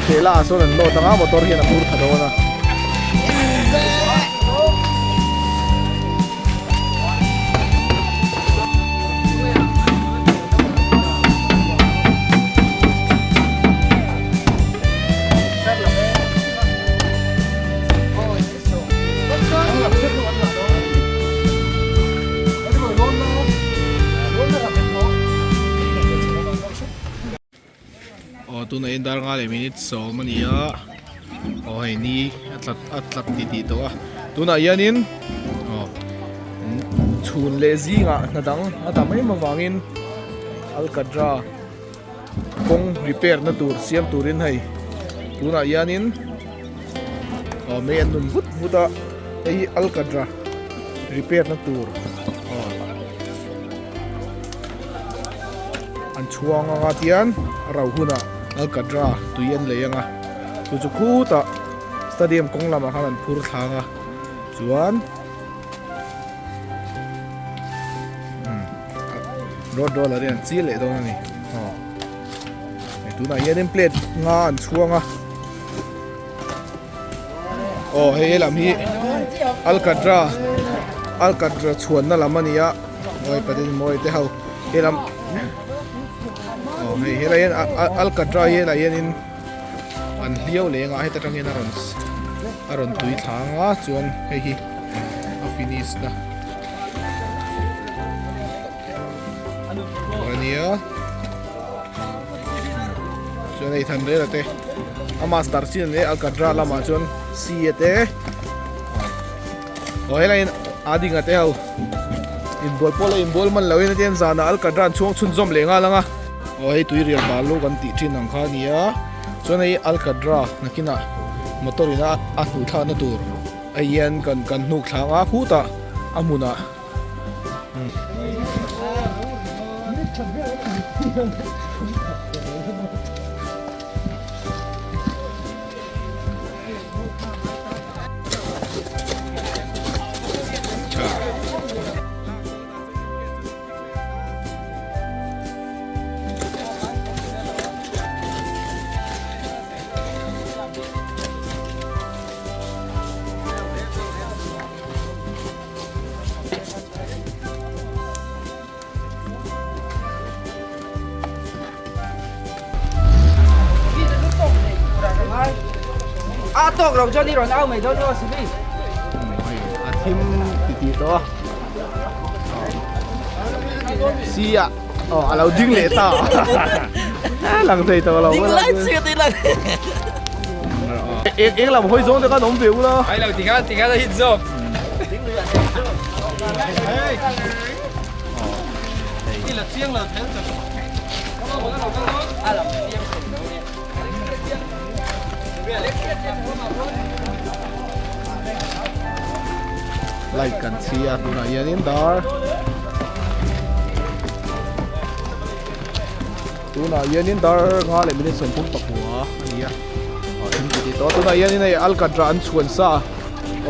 Thela ah sawn an load anga motor hian a phur tha dawn a. Aw tunah hian dar nga leh minute sawm a ni a aw hei ni a tlat a tlat ti tih tawh a tunah hianin aw chhun leh zingah hna dang a tam em avangin alkatra kawng repair na tur siam turin hei tunah hianin aw mei an nun vut vut a hei hi alkatra repair na tur aw an chhuang anga tian a rau hunah alkatra tui an lei anga chu chu khutah stadium kawng lamah khan an phur thlang a chuan road roller hi an chil leh dawn a ni aw hei tunah hianin plate nga an chhuang a aw hei lam hi alkatra alkatra chhuanna lam a ni a mawi patin mawi te ho helam aw hei helai hian alkatra hi helai hianin an hliau leng a heta tang hian a rawn a rawn tui thla anga chuan hei hi a finish na tur a nia chuan hei thanrela te a master chin leh alkatra lamah chuan c a te aw helai in a dinga te ho inbual pawh la inbual man loin atian zanah alkatra an chhuang chhunzawm leh nghal ang a aw hei tui rial balu kan tih thin ang kha a ni a chuan hei alkatra nakinah motor in a a hnuh thlakna tur hei hian kan kan hnuk thlang a khutah a hmunah. A tawk lo chuan i rawn au mai dawn emaw Sibi? A thim ti tih tawh a. Si a aw a lo ding leh ta. A lang thei tawh lo. Ding lai chiah te lang. Eng eng lam hawi zawng te khan awm ve ula. Ai lo tikhan tikhan a hit zawk. Light kan chhi a tunah hianin dar tunah hianin dar nga leh minute 34 a ni a aw thil ti tawh tunah hianin hei alkatra an chhuan sa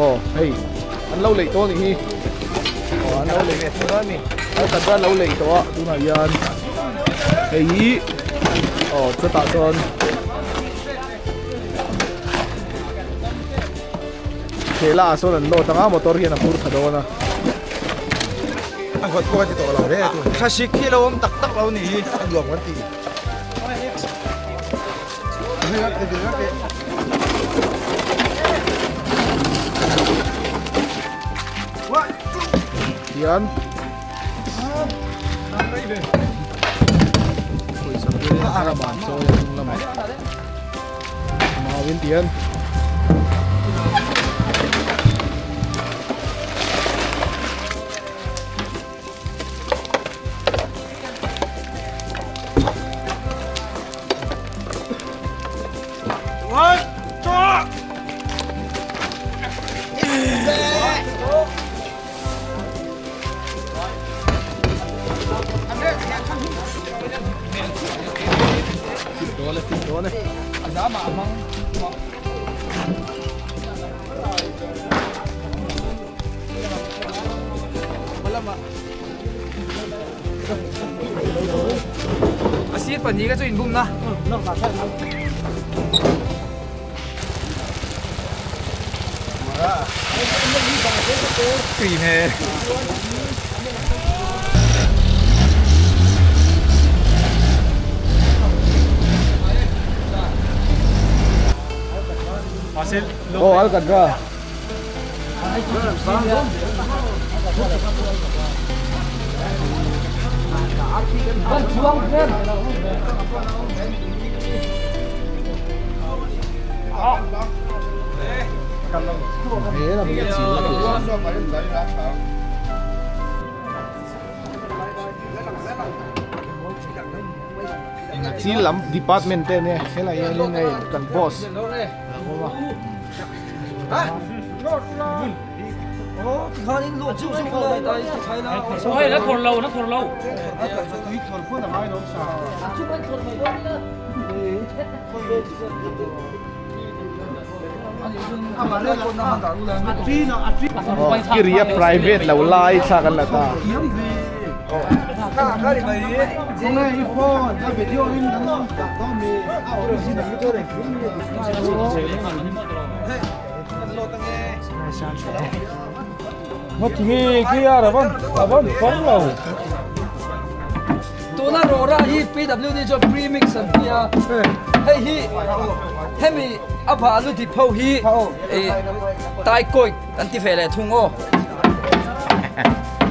aw hei an lo leih tawh a nih hi aw an lo leih tawh a ni alkatra an lo leih tawh a tunah hian hei hi aw chutah chuan thela ah sawn an load ang a motor hian a phur tha dawn a. A vawt pawh a ti tawh lo hle a tu. Thlasik hi lo awm tak tak lo ni hi. A nuam kan ti. Hian pawisa te a ban chawi a hnung lamah mauin tihian A sir pahnih kha chu inbumna. Tui hmel. Oh, Alcantara. Chil lam department te ania helai hianin hei kan boss Kiria private lo lai thla kan la ta. Tuna rawra hi PWD chuan premix an ti a, hei hi hemi a phah lu dip ho hi taikawi an ti ve leh thung aw.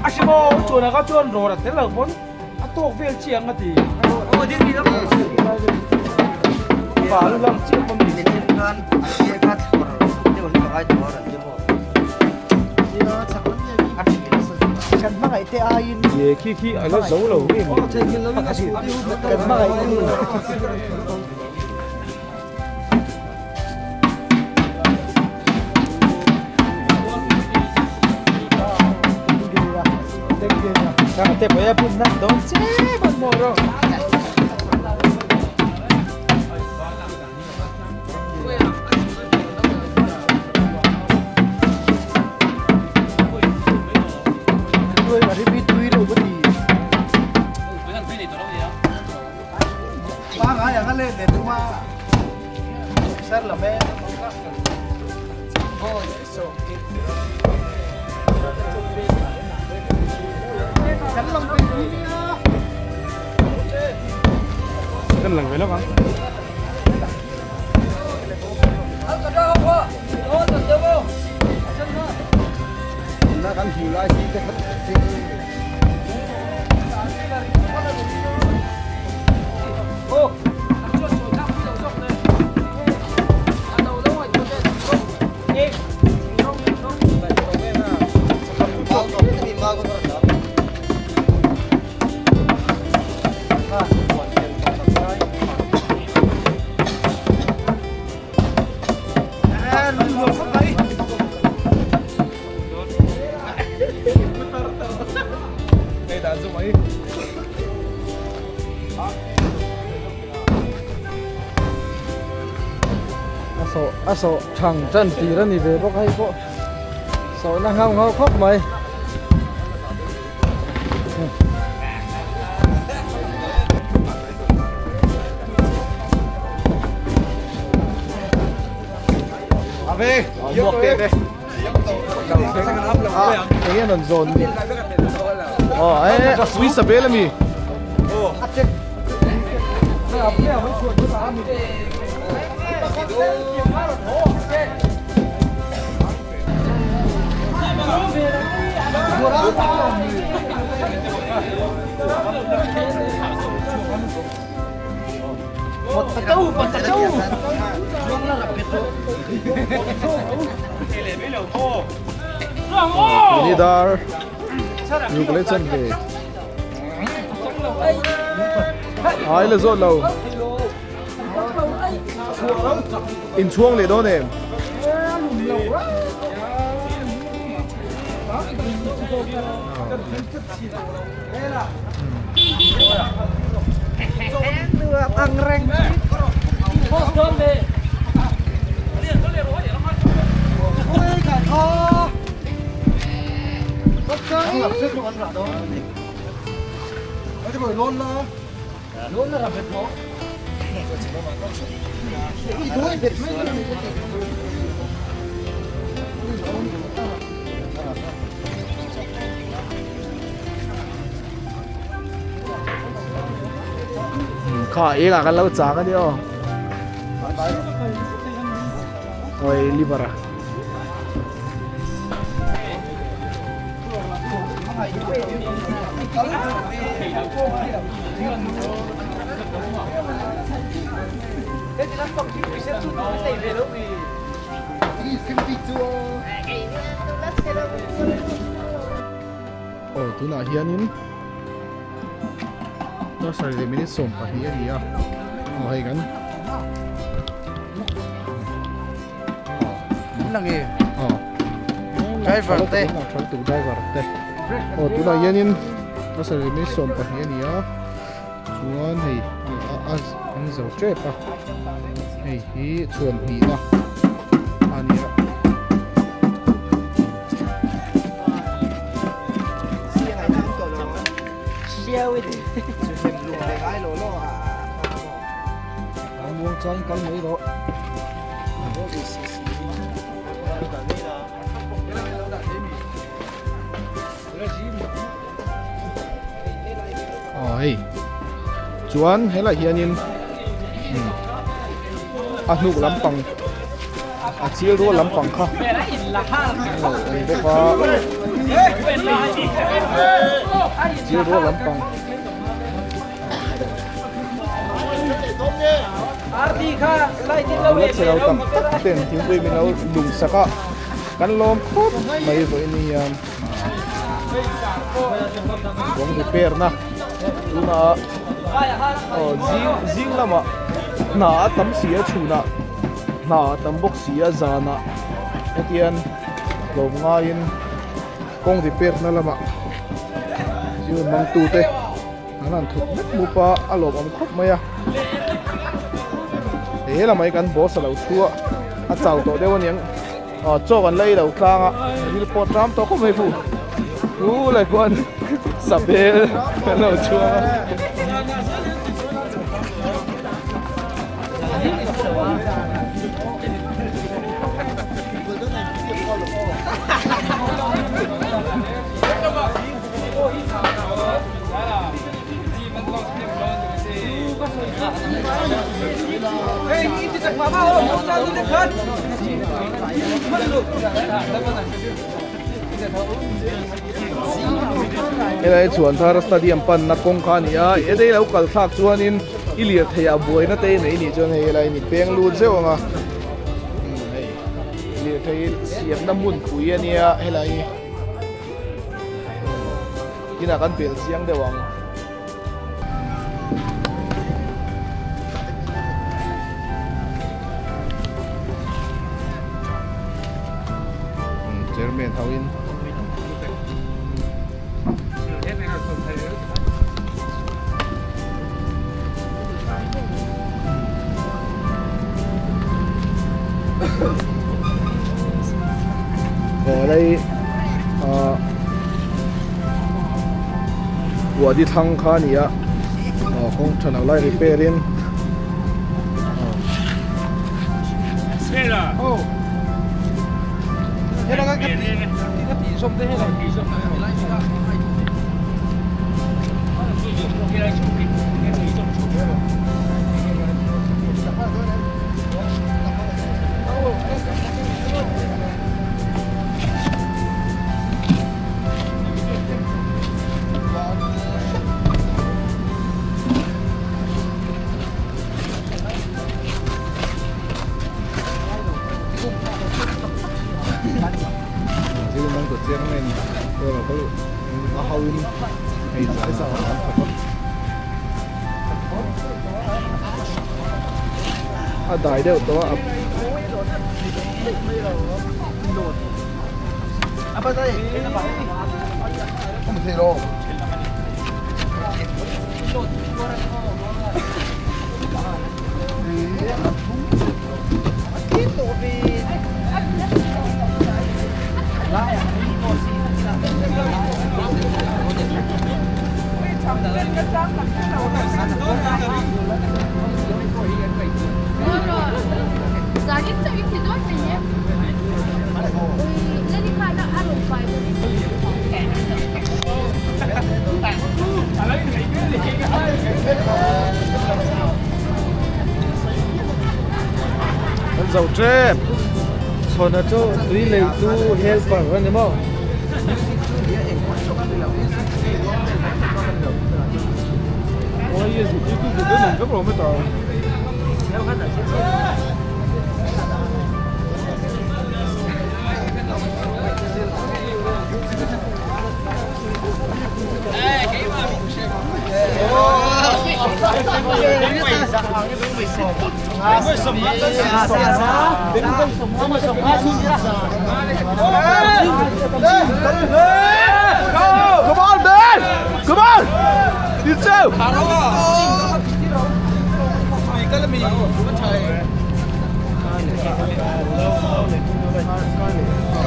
A hrim aw, chuan anga chuan rawra tel lo pawn a tawk vel chiang a ti. Phah lu lang chiah pawn ni. Kan hmangaih te aiin Ye khi khi a la zo lo nge ni. Kan hmangaih te ni. Te pawh e pun nan dawn che man maw rawh. Kan lang ve lawk ang. A sawh thang tan tir a ni ve bawk hei pawh sawhna nghauh nghauh khawp mai. Enge an zawn ni aw e ui sabel ami Nidar ruk leh chan ve ai la zawt lo inchhuang leh dawn em Kha eng ah kan lo chang a nia aw. Oi liver a. Aw tunah hianin dar sarih leh minute 12 a ni a aw hei kan aw Driver te. Driver te aw tunah hianin dar sarih leh minute 12 a ni a. Chuan hei a an zo tep a hei hi chhuan hnihna a ni a. Aw hei chuan helaiah hianin a hnuk lampang a chil rual lampang kha a awm bawk a chil rual lampang. Nula chhe lo tak tak ten thingpui min lo lum sak a kan lawm khawp mai vawiin hian. Kawng repair na tunah aw zing zing lamah hna a tam si a chhunah hna a tam bawk si a zanah hetian tlawm ngaiin kawng repair na lamah zir mangtu te an han thut mup mup a a lawmawm khawp mai a he lamah hi kan boss a lo thu a a chau tawh deuh aniang. Aw chaw kan la ei lo tlang a ril pawh ṭam tawh khawp mai pu pu lai khuan sabel kan lo chhuang a. Helai chuan thar stadium panna kawng kha a ni a hetei lo kal thlak chuanin i lirthei ah buaina te nei nih chuan hei helai ni peng lut zeuh ang a hei lirthei siamna hmunpui a nia helai hi inah kan pel chiang deuh ang. Chairman ho in Aw lai ah Wadi thlang kha a ni a aw kawng tha lo lai repair in aw A dai deuh tawh a. Kan zo tep. Chhawna chu tui lei chu helper a ni maw? Come on man! Come on! You too!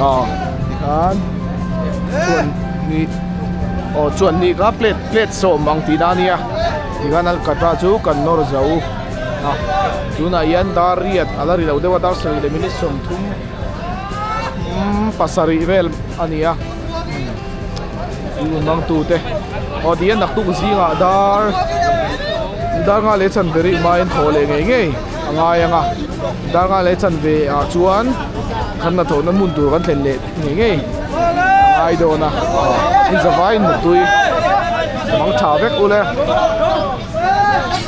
Aw tikhan chuan ni aw chuan ni kha plate plate sawm ang tihna a nia tikhan alkatra chu kan nawr zo a tunah hian dar riat a la ri lo deuh a dar sarih leh minute 30 pasarih vel a ni a tute aw tihian naktuk zingah dar dar nga leh chanve rih hmain thaw leh ngei ngei a ngai ang a dar nga leh chanve ah chuan kan hnathawhna hmun tur kan thlen leh ngei ngei a ngai dawn a aw in zavaiin mutui mang tha vek ule.